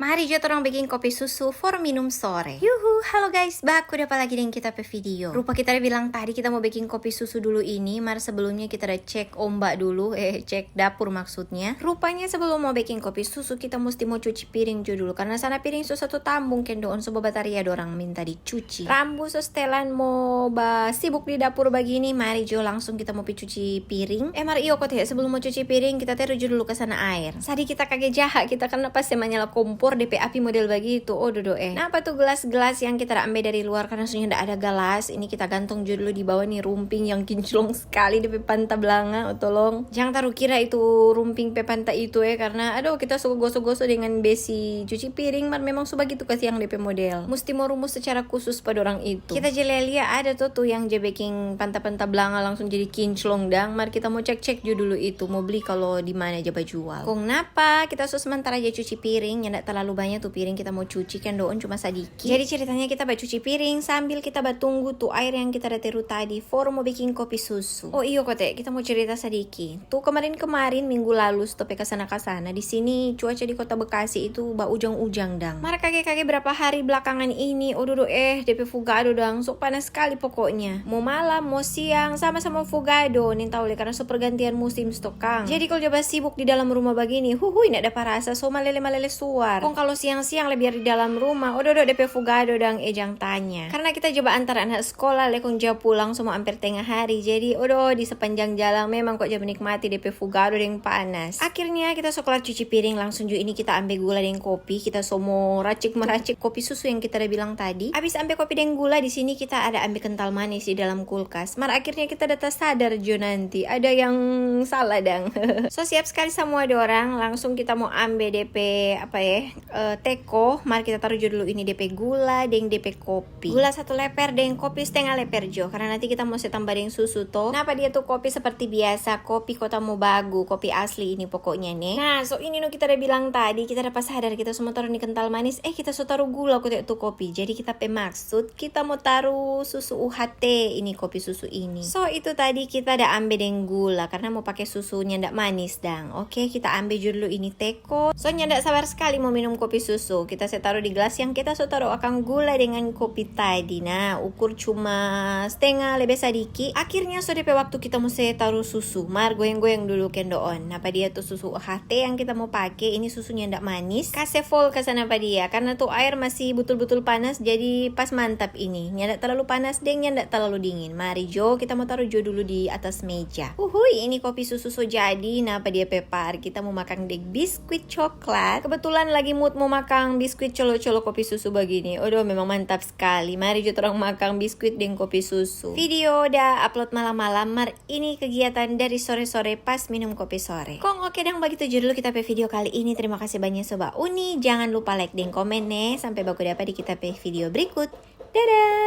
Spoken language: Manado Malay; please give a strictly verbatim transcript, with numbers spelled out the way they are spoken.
Mari jo torang biking kopi susu for minum sore. Yuhu, halo guys, baku dapa lagi deng kita pe video. Rupa kita da bilang tadi kita mo biking kopi susu dulu ini, mar sebelumnya kita da cek omba dulu, eh, cek dapur maksudnya. Rupanya sebelum mo biking kopi susu, kita musti mo cuci piring jo dulu, karna sana piring so satu tambung kendoon, so babataria dorang minta dicuci. Rambu so stelan mo ba sibuk di dapur bagini, mari jo langsung kita mo pi cuci piring. Eh, mar iyo kote, sebelum mo cuci piring, kita teru jo dulu ke sana aer. Sadi kita kage jaha, kita karna pas se manyala kompor, depe api model bagitu, oh dodo eh. Napa tu gelas-gelas yang kita da ambe dari luar karna so nyanda ada galas, ini kita gantong jo dulu di bawa ni rumping yang kinclong skali depe panta blanga, oh tolong. Jang taru kira itu rumping pe panta itu eh, karna aduh, kita so goso-goso dengan besi cuci piring, mar memang so bagitu kasiang depe model. Musti mo rumus secara khusus pa dorang itu. Kita ja lia-lia ada to tu yang ja beking panta-panta blanga langsung jadi kinclong dang, mar kita mo cek-cek jo dulu itu, mo bli kalo di mana ja bajual. Kong napa, kita so sementara ja cuci piring, nyanda talalu banya tu piring kita mo cuci, kendoon cuma sadiki. Jadi ceritanya kita bacuci piring sambil kita batunggu tu aer yang kita da teru tadi for mo biking kopi susu. Oh iyo kote, kita mo cerita sadiki. Tu kemarin-kemarin, minggu lalu, so pe kasana-kasana, di sini cuaca di Kota Bekasi itu baujang-ujang dang. Mar kage-kage berapa hari belakangan ini, ododo eh, depe fugado dang, so panas skali pokoknya. Mo malam, mo siang, sama-sama fugado, nintau le karna so pergantian musim stokang. Jadi kalu ja basibuk di dalam rumah bagini, huhui, ndak dapa rasa, so malele-malele suar. Kong kalu siang-siang le biar di dalam rumah, ododo depe fugado dang, eh jang tanya. Karna kita ja baantar anak skola le kong ja pulang so mo amper tenga hari, jadi odo di sepanjang jalang memang kwa ja menikmati depe fugado deng panas. Akhirnya kita so klar cuci piring, langsung jo ini kita ambe gula deng kopi, kita so mo racik-meracik kopi susu yang kita da bilang tadi. Abis ambe kopi deng gula, di sini kita ada ambe kental manis di dalam kulkas. Mar akhirnya kita da tasadar jo nanti ada yang salah dang. So siap skali samua dorang, langsung kita mo ambe depe apa eh, eh, teko. Mar kita taru jo dulu ini depe gula deng depe kopi. Gula satu leper deng kopi stenga leper jo, karna nanti kita mo se tamba deng susu to. Napa dia tu kopi seperti biasa, kopi Kota Mobagu, kopi asli ini pokoknya ne. Nah, so ini no kita da bilang tadi, kita da pas sadar kita so mo taru ni kental manis, eh kita so taru gula kote tu kopi. Jadi kita pe maksud, kita mo taru susu U H T ini, kopi susu ini. So itu tadi kita da ambe deng gula, karna mo pake susu nyanda manis dang. Oke, kita ambe jo dulu ini teko. So nyanda sabar skali mo minum kopi susu. Kita se taru di gelas yang kita so taru akang gula dengan kopi tadi. Nah, ukur cuma stenga lebe sadiki. Akhirnya so depe waktu kita mo se taru susu. Mar goyang-goyang dulu kendoon. Napa dia tu susu U H T yang kita mo pake, ini susu nyanda manis. Kase fol ka sana pa dia, karna tu aer masih butul-butul panas, jadi pas mantap ini. Nyanda talalu panas deng nyanda talalu dingin. Mari jo, kita mo taru jo dulu di atas meja. Uhui, ini kopi susu so jadi. Napa dia pe par, kita mo makang deng biskuit coklat. Kebetulan lagi mood mo makang biskuit colo-colo kopi susu bagini. Odo, memang mantap skali. Mari jo torang makang biskuit deng kopi susu. Video da upload malam-malam, mar ini kegiatan dari sore-sore pas minum kopi sore. Kong oke dang, bagitu jo dulu kita pe video kali ini. Terima kasih banya so bauni. Jangan lupa like deng komen ne. Sampe baku dapa di kita pe video berikut. Dadah!